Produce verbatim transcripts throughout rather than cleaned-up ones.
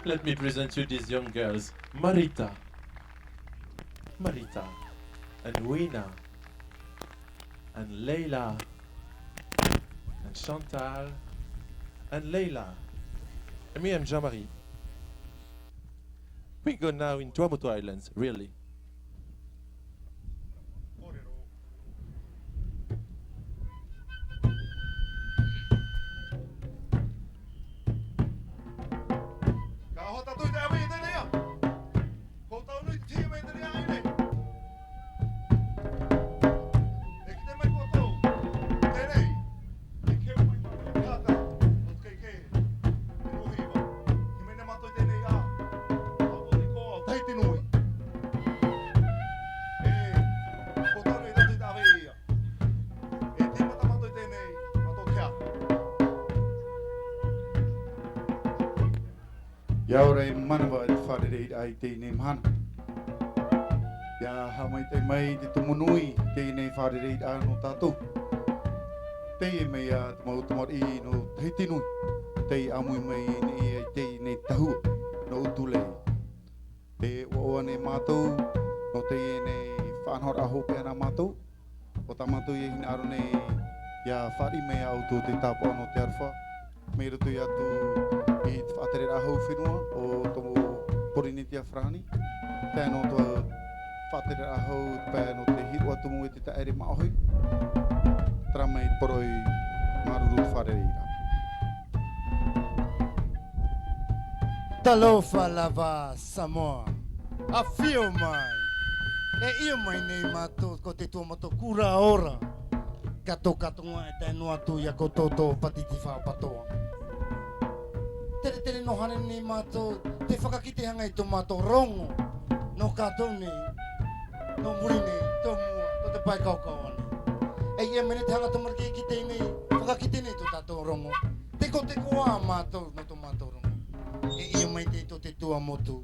Let me present you these young girls, Marita. Marita, and Wina, and Leila, and Chantal, and Leila. And me, I'm Jean-Marie. We go now in Tuamotu Islands, really. Ka hota tui te avi i teie nei. Ko tau nui te tia mai i teie nei. E kite mai koutou. Teie nei. E keu mai mātou i te haka. O te keikei. E nō hiva. Ki mai nei mātou i teie nei ā. Hapo te koa o Tahiti nui. E, ko tau nui te tia mai i teie nei. E tīmata mātou i teie nei, mātou te haka. ʻIa ora e manava i te fārereiraʻa i teie nei mahana. ʻIa haʻamaitaʻi mai te tumu nui i teie nei fārereiraʻa nō tātou. Teie mai ā te mau tamariʻi nō Tahiti nui. Tei ʻāmui mai nei i teie nei tahua nō Utulei. Tē ʻoaʻoa nei mātou, nō teie nei faʻanahoraʻa hopeʻa nā mātou. ʻO tā mātou e hinaʻaro nei, ʻia fāriʻi mai ā ʻoutou te tāpaʻo nō te aroha. Mai roto atu i te faʻatereraʻa hau fenua, ʻo tō Pōrīnetia Farāni. Tae noa atu faʻatereraʻa hau, pae nō te hīroʻa tumu e te taʻere māʻohi. Terā mai te poroʻi māuruuru te fārereiraʻa. Talofa lava Samoa, ʻafio mai. E ʻia mai nei mātou, ko te Tuamotu Kura Ora. Kātou, kātou e tae noa atu ia koutou tō Pātiti Faʻapatoa. Tere, tere noa ānei mātou, tē fakakite hia i tō mātou rogo. Nō kātou nei, nō muri nei, tō mua, tō te pae kaokao nei. E ʻia mai nei te haʻa tamariki i teie nei, fakakite nei tō tātou rogo. Tekoteko ā mātou nō tō mātou rogo. E ʻia mai nei tō te Tuamotu.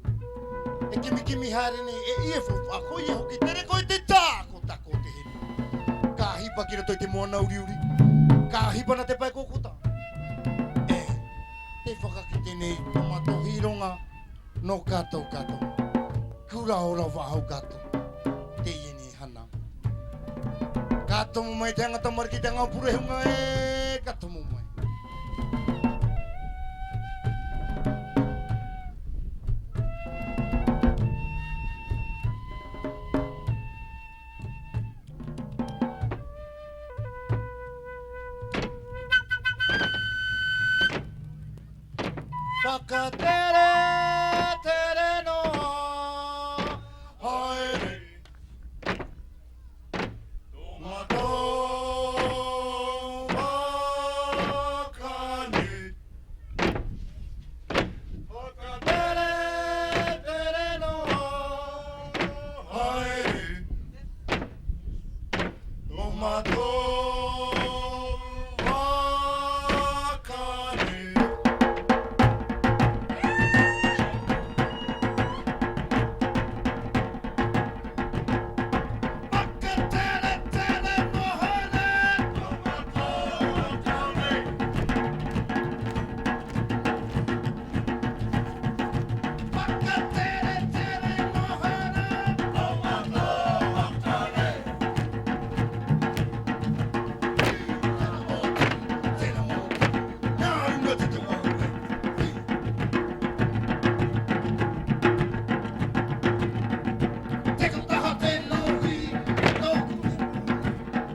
E kimikimi haere nei, e ʻia faufaʻa, ʻoia hoʻi, tere koe te taʻata, ko tāʻu te hinu. Ka ʻohipa ki roto i te moana uriuri. Ka ʻohipa nā te pae kōkota. E, tē fakakite nei tō mātou hiroʻa. Nō kātou, kātou. Kura Ora Vaʻa Hau kātou. Teie nei hana. Ka tomo mai te haʻa tamariki, te haʻa purehunga e, ka tomo mai. Fakatere, tere noa, haere. Tō mātou vaka nei. Fakatere, tere noa, haere. Tō mātou vaka nei. Fakatere, tere noa, haere. Tō mātou vaka nei.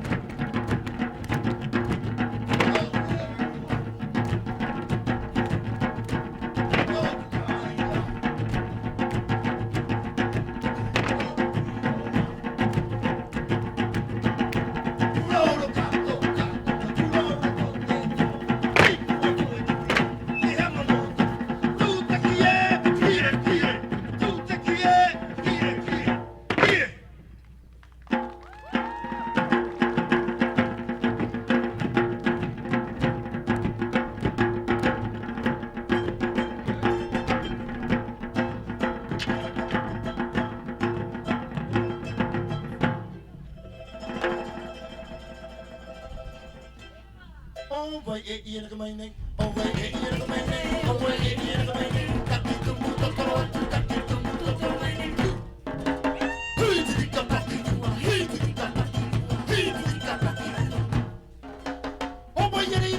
ʻO vai e ʻia nā ka mai nei, ʻo vai e ʻia nā ka mai nei, ʻo vai e ʻia nā ka mai nei, ka titu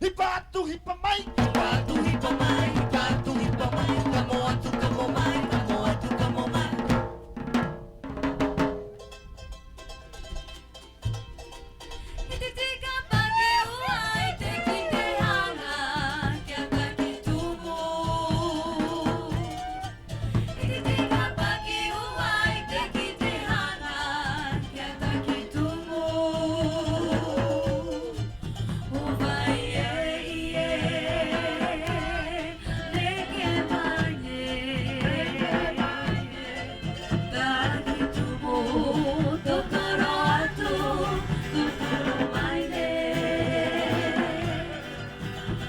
Hipa atu, hipa mai, hipa atu, hipa mai, hipa atu, hipa mai, ka moe atu, ka moe mai, ka moe atu, ka moe mai. I te tika pākiu ai te ki te hanga kia taki tumu. I te tika pākiu ai te ki te hanga kia taki tumu. ʻO vai e ie, neke mai nei. Taki tumu, totoro atu, totoro mai nei.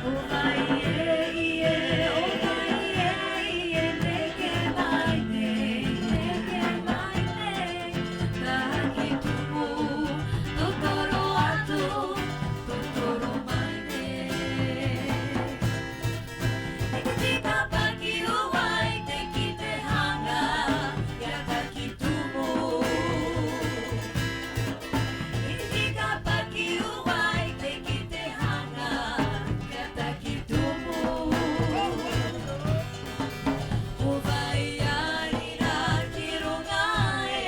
ʻO vai e ie, ʻo vai e ie, neke mai nei, neke mai nei. Taki tumu, totoro atu, totoro mai nei. I te tika pākiu ai te ki te hanga, kia taki tumu. I te tika pākiu ai te ki te hanga, kia taki tumu. ʻO vai a rira ki runga e,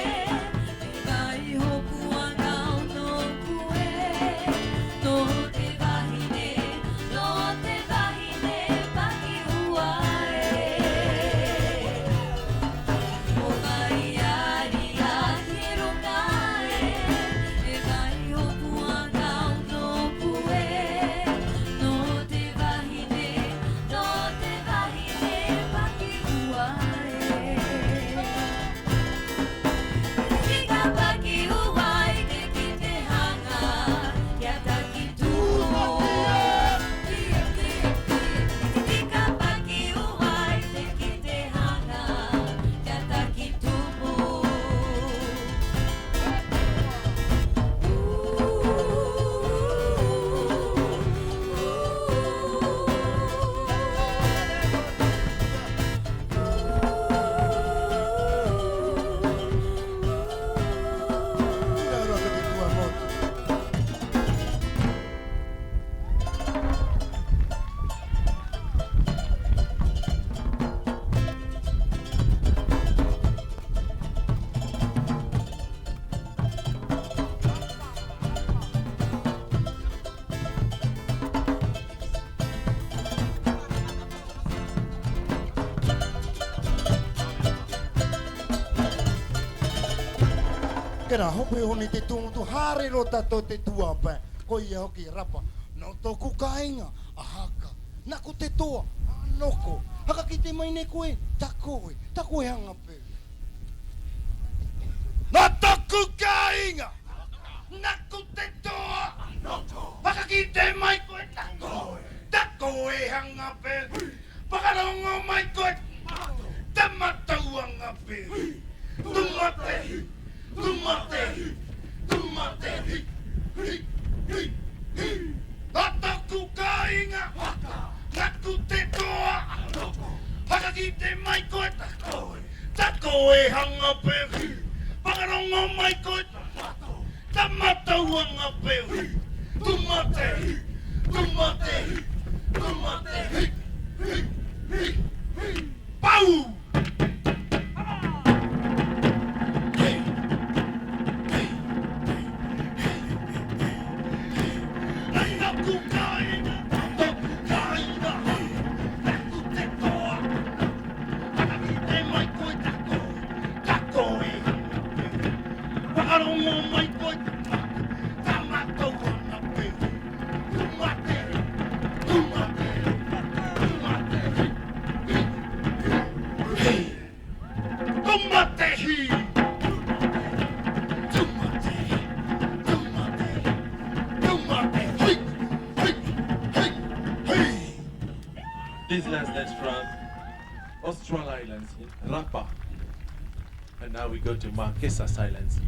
e vai hopu anga o nō koe, nō te vahine, nō te vahine pākiu e. ʻO vai a rira ki runga e, e vai hopu anga o nō koe, nō te vahine, nō te vahine pākiu e. Tika pākiu ai te ki te hanga, kia taki tumu. Tika pākiu ai te ki te hanga, kia taki tumu. Tērā, hope honi te tūmotu, haere roa tātou te tuapae. Koia hoki rapa. Nō tōku kāiŋa, a Haka. Nāku te toa, a Noko. Haka kite mai nei koe, tā koe, tā koe hanga peu. Nō tōku kāiŋa, nāku te toa, a Noko. Haka kite mai koe, tā koe, tā koe hanga peu. Pakarongo mai koe, tā mātou hanga peu. Tūmate, tūmate, tūmate, hi, hi, hi, hi. Nō tōku kāiŋa, Haka, nāku te toa, a Noko. Haka kite mai koe, tā koe, tā koe hanga peu. Pakarongo mai koe, tā mātou hanga peu. Tūmate, tūmate, tūmate, hi, hi, hi, hi. Pau! Hey! Hey! Mai koe, tā mātou ana te tūmate, tūmate, tūmate, hei. Tūmate, hei. Tūmate, tūmate, tūmate, hei, hei, hei, hei. This last dance from Austral Islands, Rapa. And now we go to Marquesas Islands.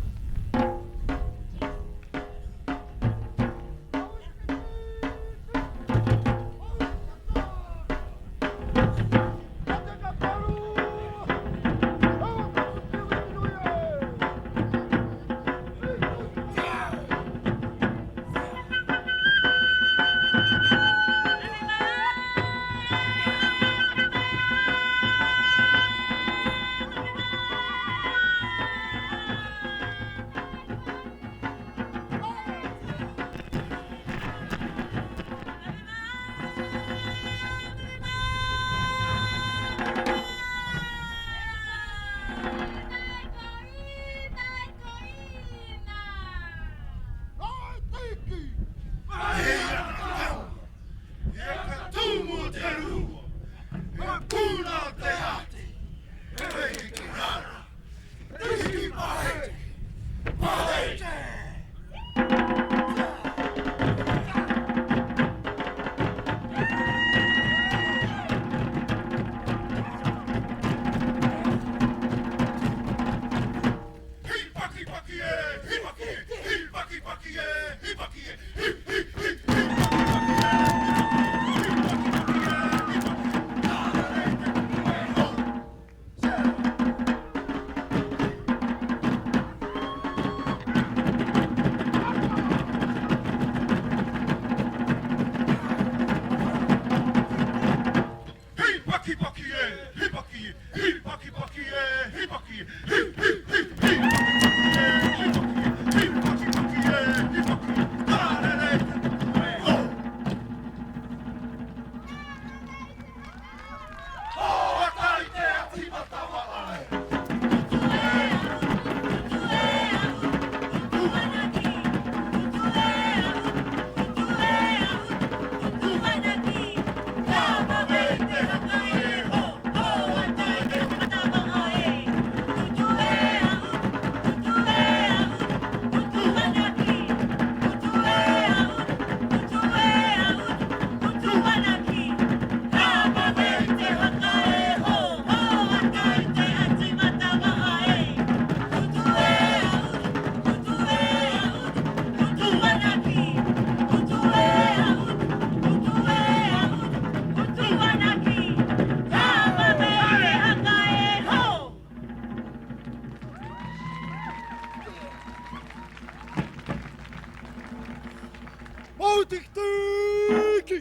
Mau tikitiki!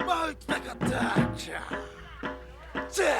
Mau takataka! Tē!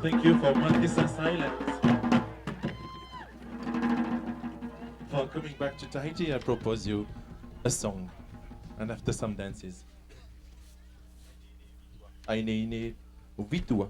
Thank you for Matisa silence. For coming back to Tahiti, I propose you a song, and after some dances. Aineine Vitua.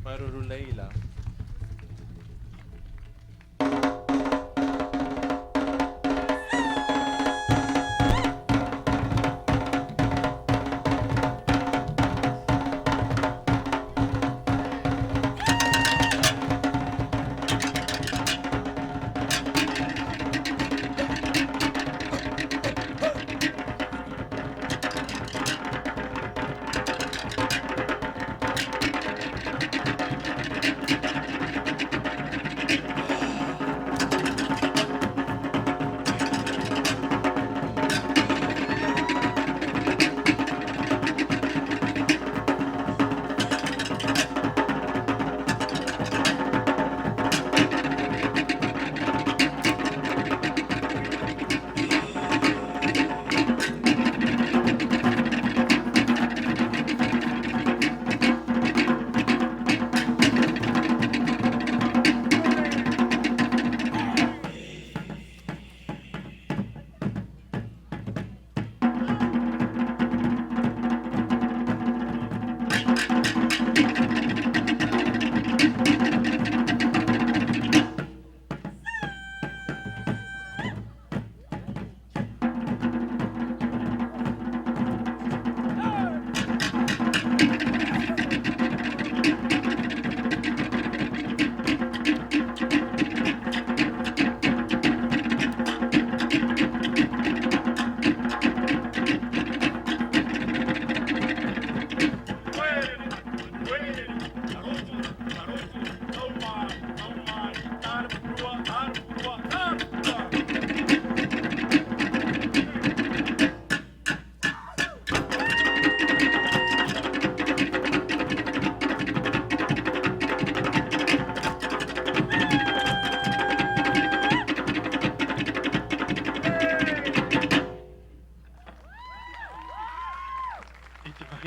Māuruuru Leila.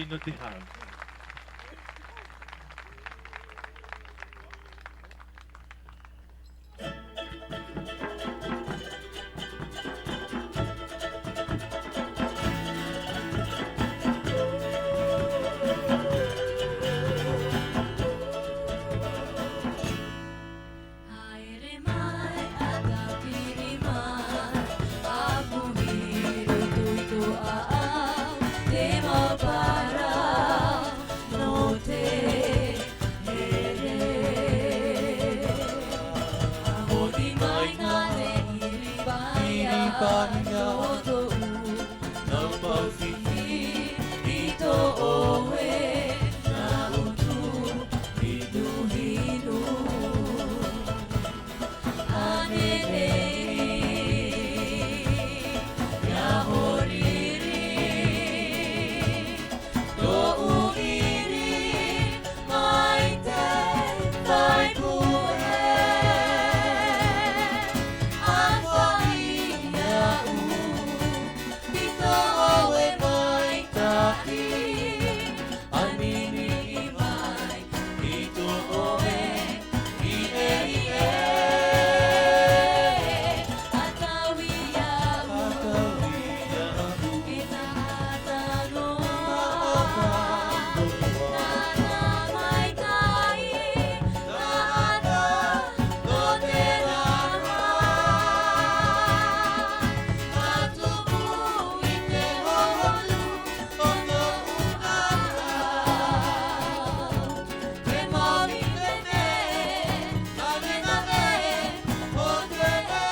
nō te hau. Haere mai, ʻa tāpiri mai, ʻa puhi roto i tō ʻāʻau, te mau parau nō te here. ʻA hori mai nā reira i paia roto. Nau paufifi i tō ʻoe nā ʻutu hinuhinu. ʻĀnei nei, ʻia horiri tōʻu ʻiri mai te feipuʻe. ʻA faʻaʻite au i tō ʻoe maitaʻi, ʻa niniʻi mai i tō ʻoe ʻieʻie. ʻA taui au, ʻa taui au i te taʻata noa, taʻata noa, taʻata maitaʻi, taʻata nō te rahi. Ka tupu i te hōhonu o tōʻu ʻāʻau, te mau mīmene, ʻa te nane o te ʻere.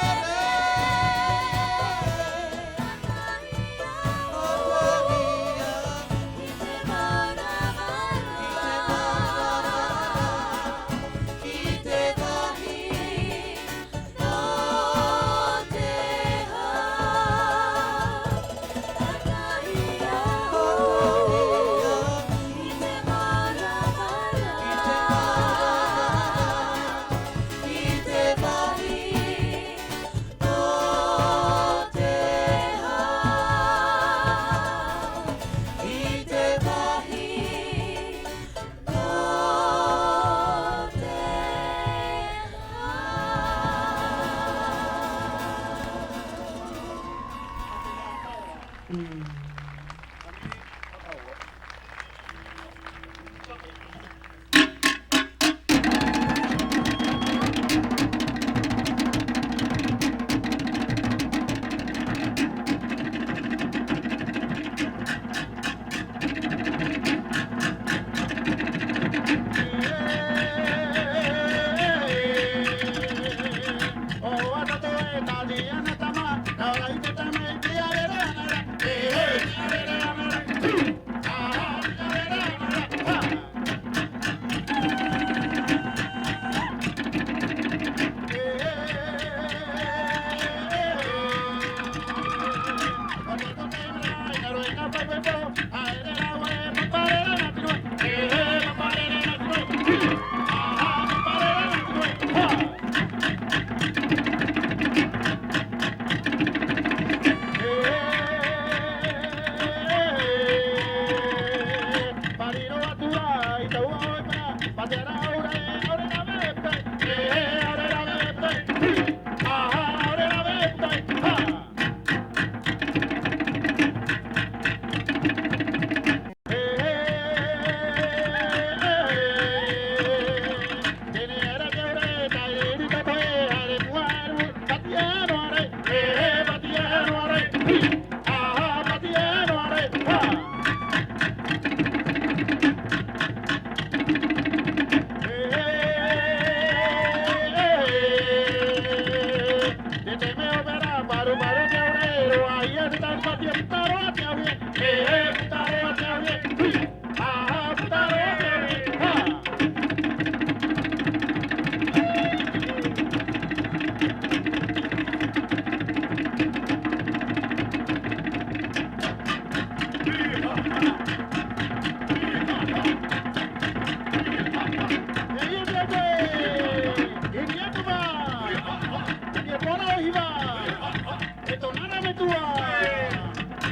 E tōna ra metua.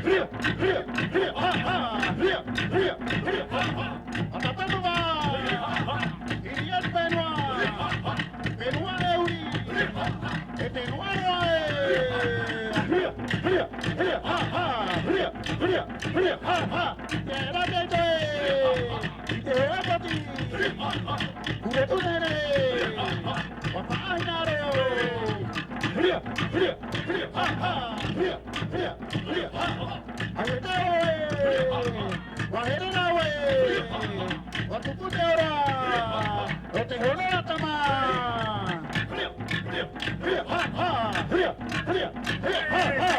Ria, ria, ria, ha, ha, ria, ria, Atapanuva. Irian Penua. Penua e uri. E Penua roa e. Hia, hia, hia, ha, ha, hia, hia, hia, ha, ha. Te ra te te. I te hea pati. Kure tunere. Wa paʻahina reo. Hia, hia, hia, ha, ha, hia, hia, hia, ha, ha. Aue te oe. Wa here rā oe. Wa tupu te ora. O te hōroʻa tama. Hia, hia, ha, ha, hia, hia, hia, ha, ha.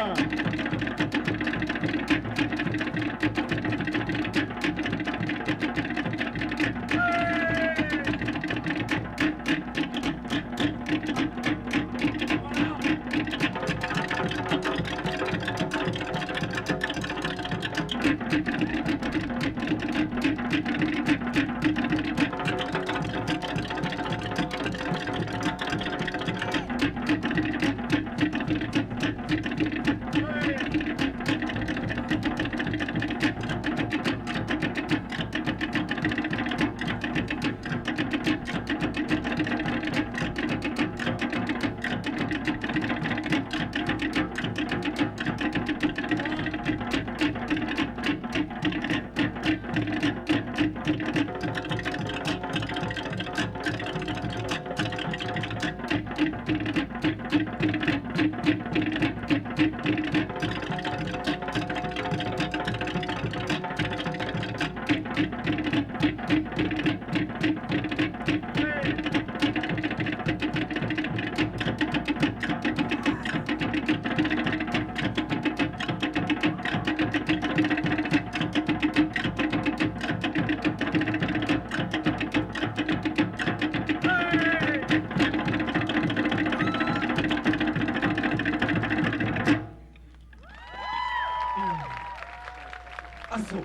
Aso.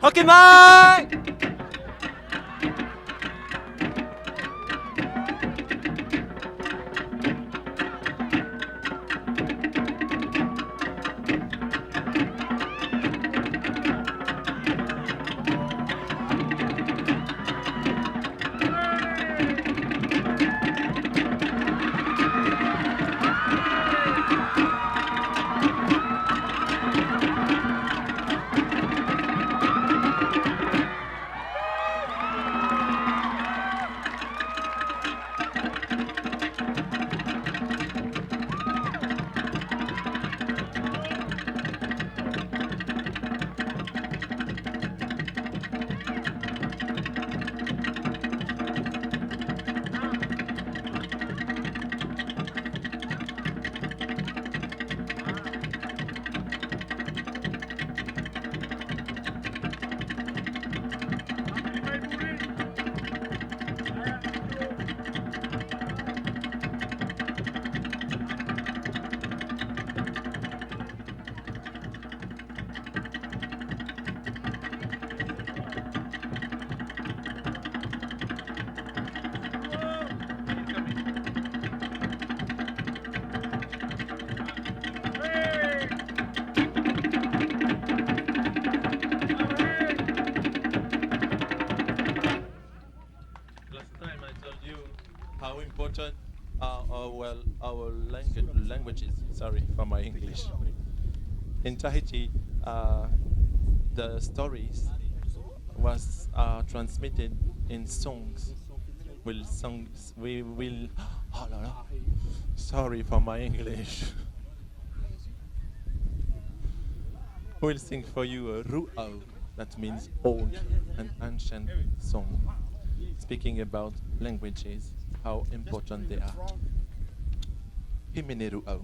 Hoki mai! Last time I told you how important are our, our langu-, languages. Sorry for my English. In Tahiti, uh, the stories was, uh, transmitted in songs. We'll sing, we will, oh là là. Sorry for my English. We'll sing for you a ruʻau. That means old and ancient song, speaking about languages, how important they are. Hīmene ruʻau.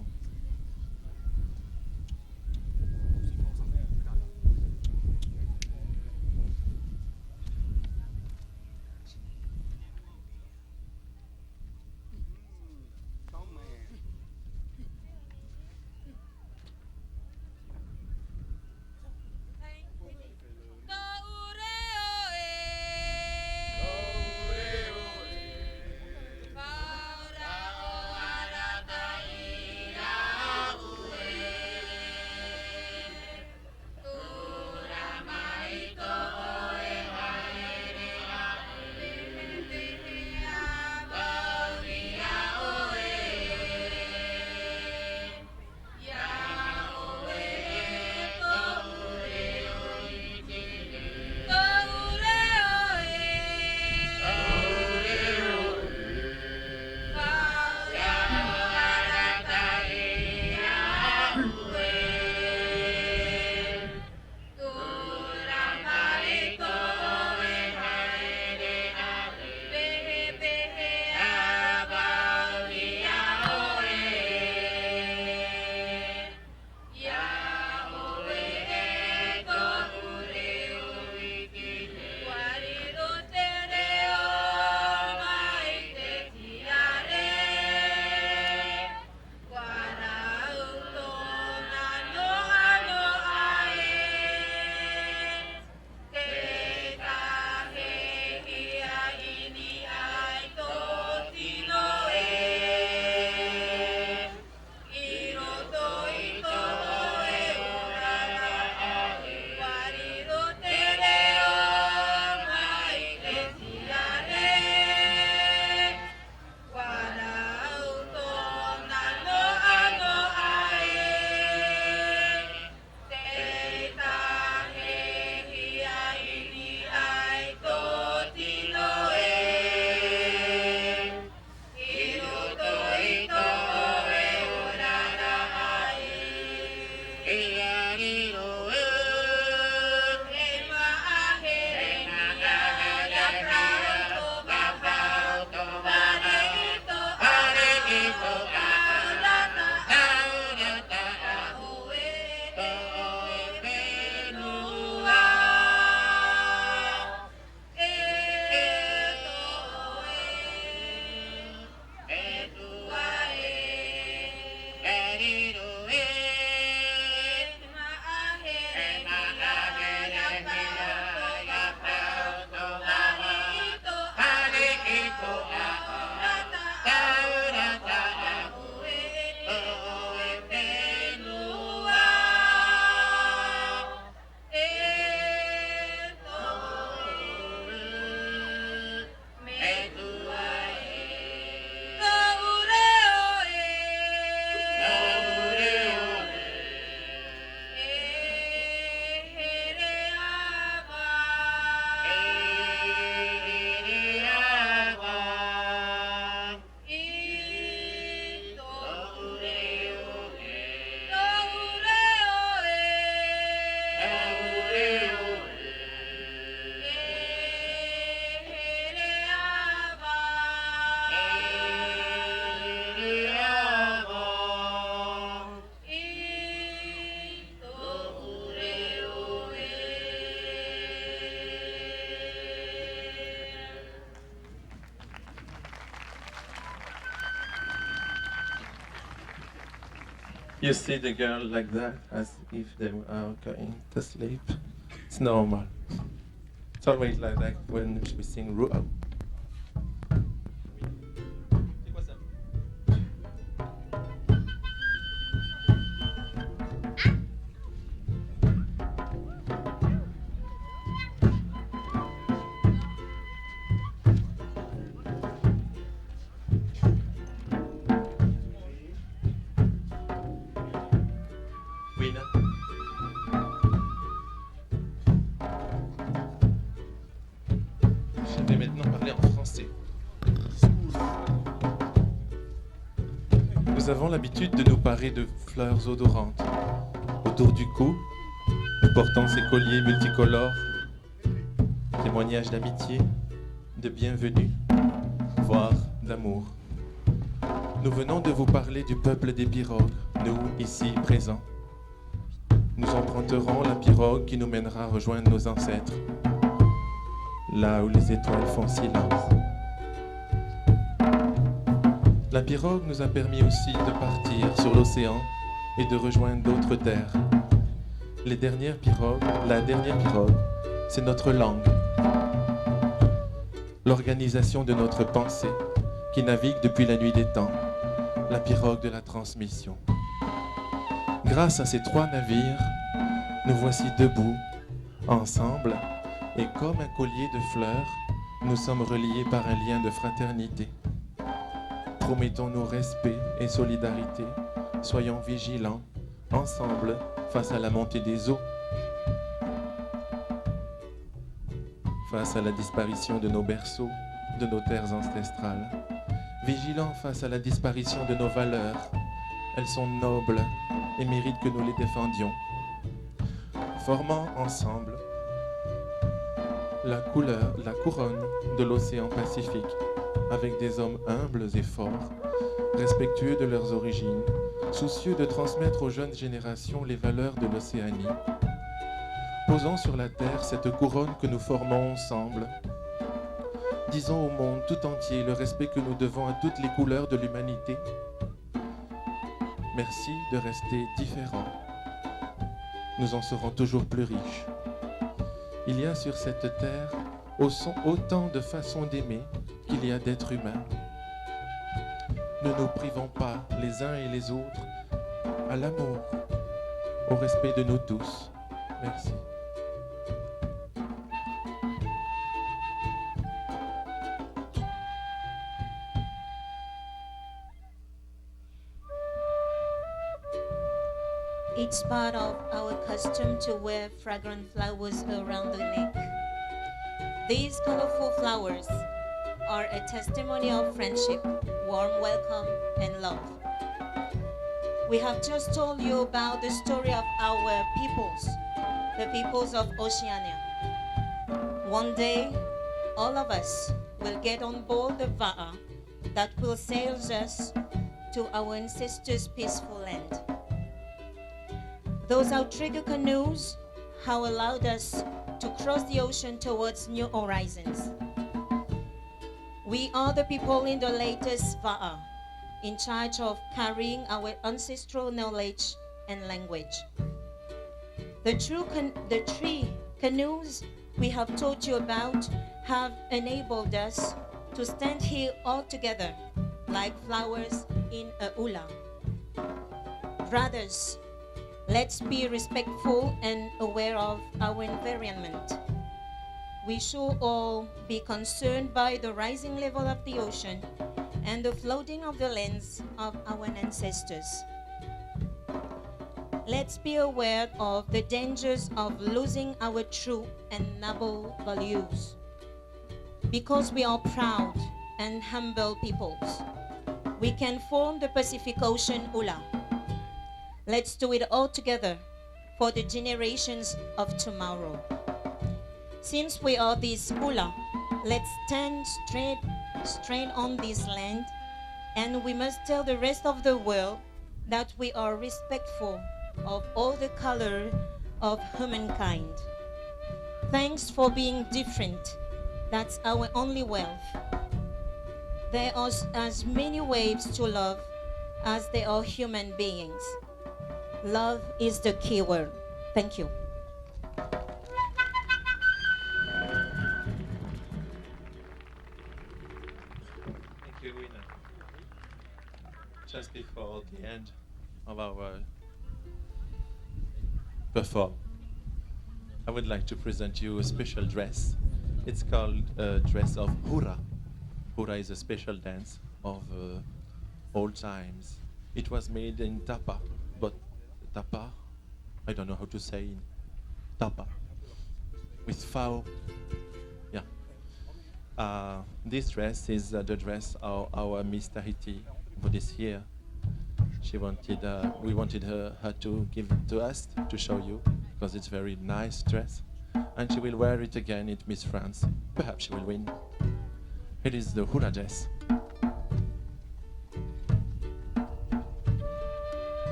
You see the girl like that, as if they are going to sleep. It's normal. It's always like that when we sing Ruau. Oui, là. Je vais maintenant parler en français. Nous avons l'habitude de nous parer de fleurs odorantes autour du cou, nous portons ces colliers multicolores, témoignage d'amitié, de bienvenue, voire d'amour. Nous venons de vous parler du peuple des pirogues, nous, ici présents. Nous emprunterons la pirogue qui nous mènera rejoindre nos ancêtres, là où les étoiles font silence. La pirogue nous a permis aussi de partir sur l'océan et de rejoindre d'autres terres. Les dernières pirogues, la dernière pirogue, c'est notre langue. L'organisation de notre pensée qui navigue depuis la nuit des temps, la pirogue de la transmission. Grâce à ces trois navires, nous voici debout, ensemble, et comme un collier de fleurs, nous sommes reliés par un lien de fraternité. Promettons-nous respect et solidarité, soyons vigilants, ensemble, face à la montée des eaux, face à la disparition de nos berceaux, de nos terres ancestrales, vigilants face à la disparition de nos valeurs. Elles sont nobles et méritent que nous les défendions. Formons ensemble la couleur, la couronne de l'océan Pacifique, avec des hommes humbles et forts, respectueux de leurs origines, soucieux de transmettre aux jeunes générations les valeurs de l'Océanie. Posons sur la terre cette couronne que nous formons ensemble. Disons au monde tout entier le respect que nous devons à toutes les couleurs de l'humanité. Merci de rester différents. Nous en serons toujours plus riches. Il y a sur cette terre au son- autant de façons d'aimer qu'il y a d'êtres humains. Ne nous privons pas les uns et les autres à l'amour, au respect de nous tous. Merci. It's part of our custom to wear fragrant flowers around the neck. These colorful flowers are a testimony of friendship, warm welcome, and love. We have just told you about the story of our peoples, the peoples of Oceania. One day, all of us will get on board the vaʻa that will sail us to our ancestors' peaceful land. Those outrigger canoes have allowed us to cross the ocean towards new horizons. We are the people in the latest vaʻa, in charge of carrying our ancestral knowledge and language. The true can- the three canoes we have told you about have enabled us to stand here all together like flowers in a hula. Brothers, let's be respectful and aware of our environment. We should all be concerned by the rising level of the ocean and the flooding of the lands of our ancestors. Let's be aware of the dangers of losing our true and noble values. Because we are proud and humble peoples, we can form the Pacific Ocean Hula. Let's do it all together for the generations of tomorrow. Since we are this hula, let's stand straight, straight on this land, and we must tell the rest of the world that we are respectful of all the color of humankind. Thanks for being different. That's our only wealth. There are s- as many ways to love as there are human beings. Love is the key word. Thank you. Thank you, Ina. Just before the end of our perform, I would like to present you a special dress. It's called a dress of hura. Hura is a special dance of, uh, old times. It was made in tapa, but tapa, I don't know how to say in tapa. With fau. Yeah. Uh, this dress is, uh, the dress of our Miss Tahiti for this year. She wanted, uh, we wanted her, her to give it to us to show you, because it's very nice dress. And she will wear it again in Miss France. Perhaps she will win. Here is the hura dress.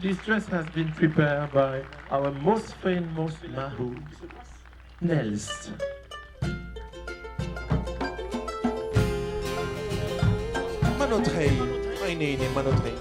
This dress has been prepared by our most famous mahu, Nels. Manotrei, mai nei, nei, manotrei.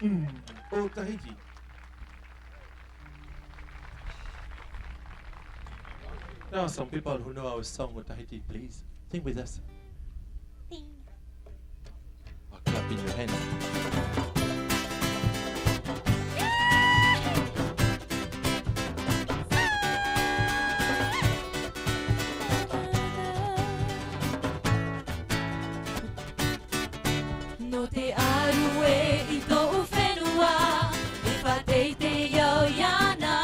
Mm, O Tahiti. There are some people who know our song, O Tahiti, please sing with us. Sing. Oh, clap in your hands. Nō te ʻāruʻe i tōʻu fenua, e faʻateitei au iāna.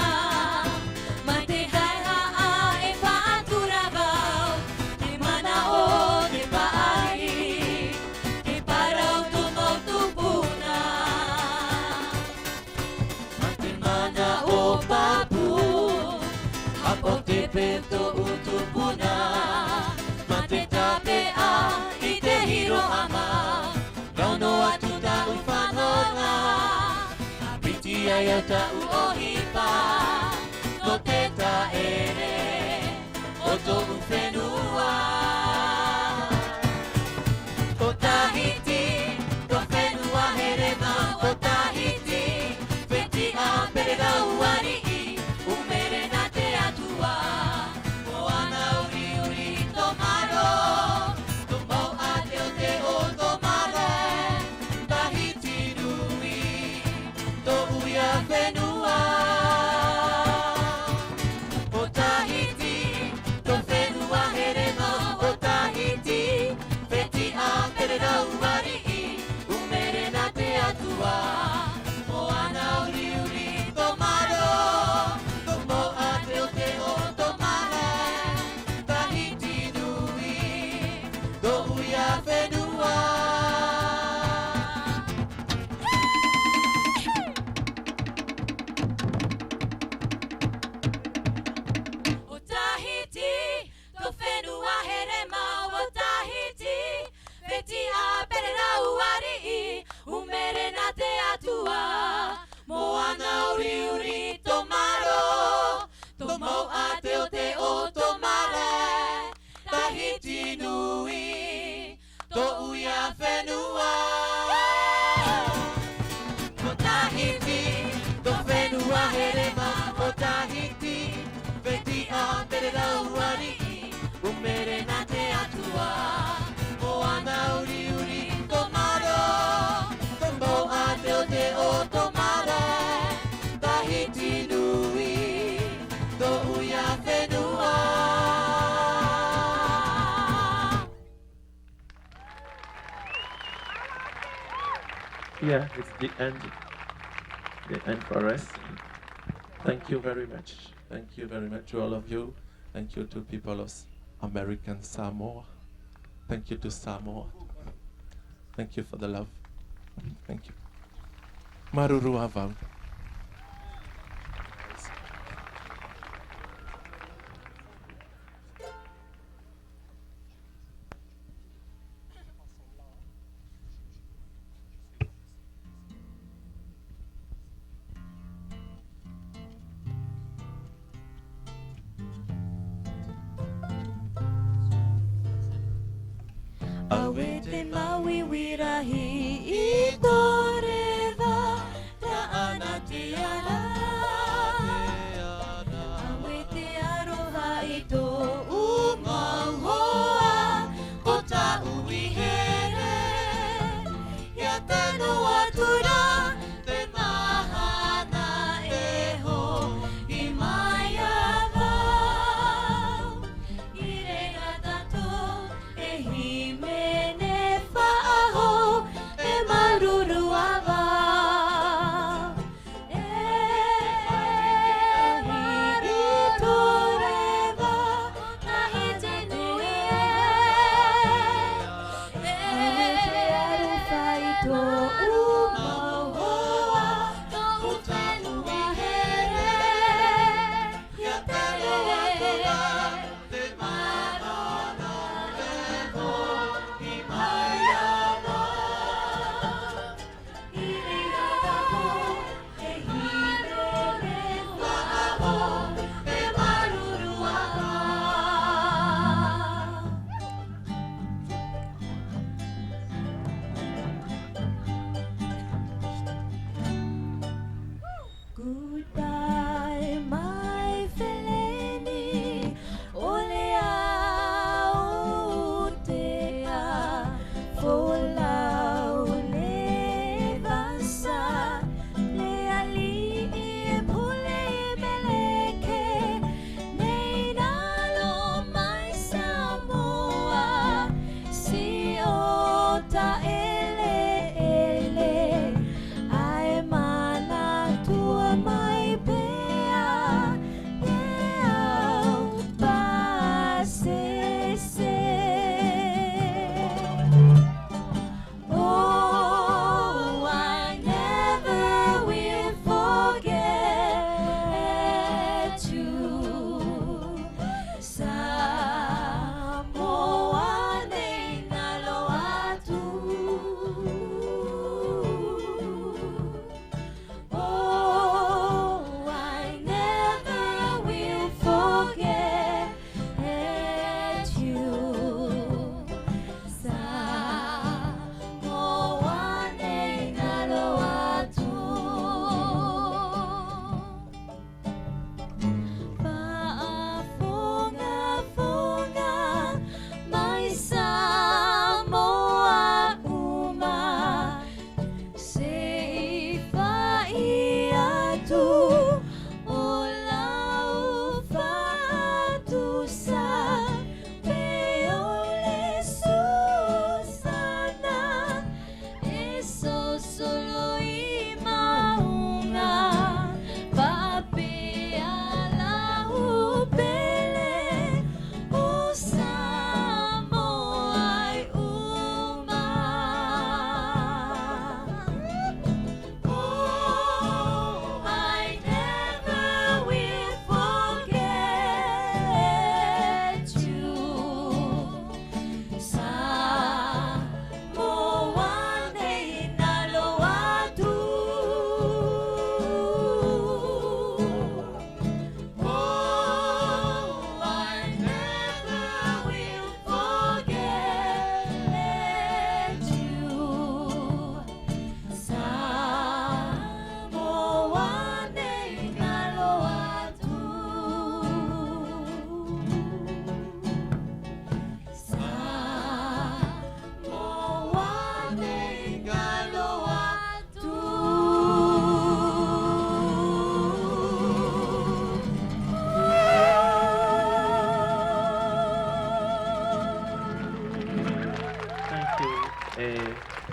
Mai te haehaʻa e faʻatura vau, te manaʻo Pē tōʻu tupuna, mā te tāpeʻa i te hiroʻa mā. Nā ʻō atu tāʻu fānaʻo, ʻa piti ai au tāʻu ʻohipa, nō te tāʻere o tōʻu fenua. ʻO Tahiti, tō fenua here mau ʻo Tahiti, fetiʻa pererau ariʻi, ʻumere nā te Atua. Moana uriuri tō Maro, tō mau ʻāteoteʻo tō Mare, Tahiti nui, tōʻu ia fenua. ʻO Tahiti, tō fenua here mau ʻo Tahiti, fetiʻa pererau ariʻi, ʻumere nā te Atua. Moana uriuri tō Maro, tō mau ʻāteoteʻo tō Mare, Tahiti nui, tōʻu ia fenua. ʻO Tahiti, tō fenua here mau ʻo Tahiti, fetiʻa pererau ariʻi, ʻumere nā te Atua. Moana uriuri tō Maro, tō mau ʻāteoteʻo tō Mare, Tahiti nui, tōʻu ia fenua. ʻO Tahiti, tō fenua here mau ʻo Tahiti, fetiʻa pererau ariʻi, ʻumere nā te Atua. Moana uriuri tō Maro, tō mau ʻāteoteʻo tō Mare, Tahiti nui, tōʻu ia fenua. Yeah, it's the end. The end for us. Thank you very much. Thank you very much to all of you. Thank you to people of American Samoa. Thank you to Samoa. Thank you for the love. Thank you. Māuruuru ā vau. Auē te māuiui rahi i tō reva, taʻana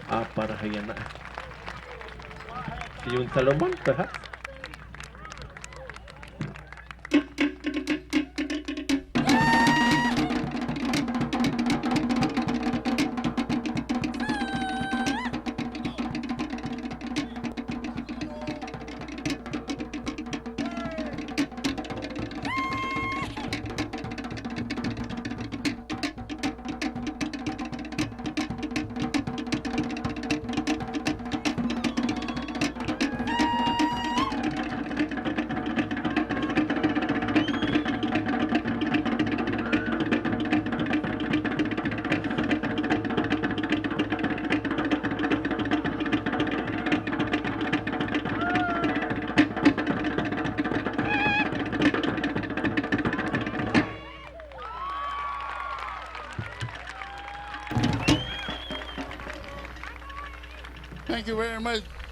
ʻĀparahi ana. Yun Salomon, perhaps? Thank you very much.